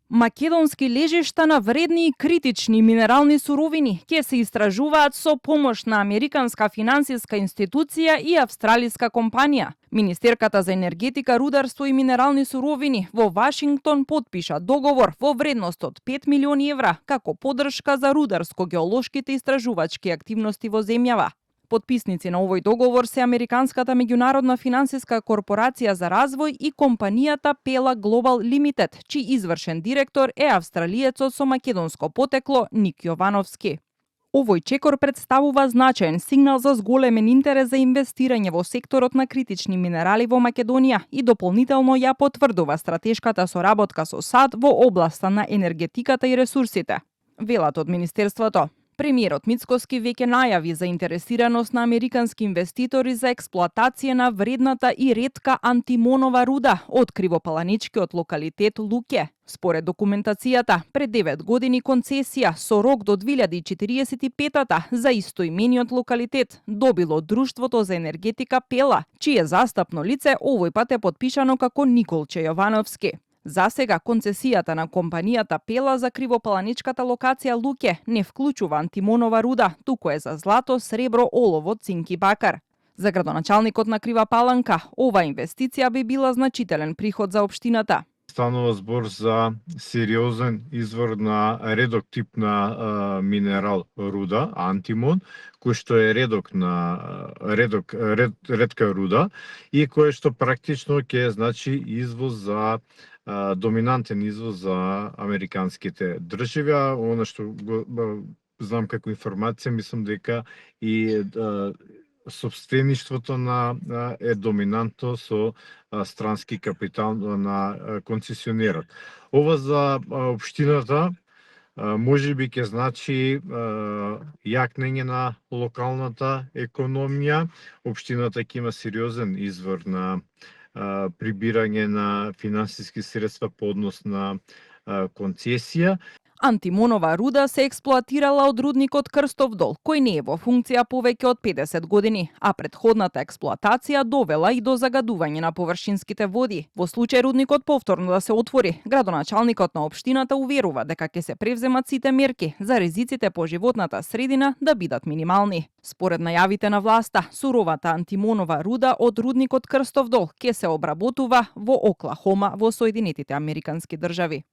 Македонски лежишта на вредни и критични минерални суровини ќе се истражуваат со помош на американска финансиска институција и австралиска компанија. Министерката за енергетика, рударство и минерални суровини во Вашингтон потпиша договор во вредност од 5 милиони евра како поддршка за рударско-геолошките истражувачки активности во земјава. Потписници на овој договор се Американската меѓународна финансиска корпорација за развој и компанијата Pela Global Limited, чиј извршен директор е австралиецот со македонско потекло Ник Јовановски. Овој чекор представува значаен сигнал за зголемен интерес за инвестирање во секторот на критични минерали во Македонија и дополнително ја потврдува стратешката соработка со САД во областа на енергетиката и ресурсите. Велат од Министерството. Премиерот Мицкоски веќе најави заинтересираност на американски инвеститори за експлоатација на вредната и ретка антимонова руда од кривопаланичкиот локалитет Луќе. Според документацијата, пред 9 години концесија со рок до 2045-та за истоимениот локалитет добило Друштвото за енергетика Пела, чие застапно лице овој пат е потпишано како Николче Јовановски. За сега, концесијата на компанијата Пела за кривопаланичката локација Луќе не вклучува антимонова руда, туку е за злато, сребро, олово, цинк и бакар. За градоначалникот на Крива Паланка, ова инвестиција би била значителен приход за општината. Станува збор за сериозен извор на редок тип на минерал руда, антимон, кој што е ретка руда и кој што практично ќе значи извоз за доминантен извоз за американските држави, а она што знам како информација, мислам дека и собствеништвото е доминантно со странски капитал на концесионерот. Ова за општината можеби ќе значи јакнење на локалната економија. Општината ќе има сериозен извор на прибирање на финансиски средства по однос на концесија. Антимонова руда се експлоатирала од рудникот Крстов дол, кој не е во функција повеќе од 50 години, а претходната експлоатација довела и до загадување на површинските води. Во случај рудникот повторно да се отвори, градоначалникот на општината уверува дека ќе се превземат сите мерки за ризиците по животната средина да бидат минимални. Според најавите на власта, суровата антимонова руда од рудникот Крстов дол ќе се обработува во Оклахома во Соединетите Американски држави.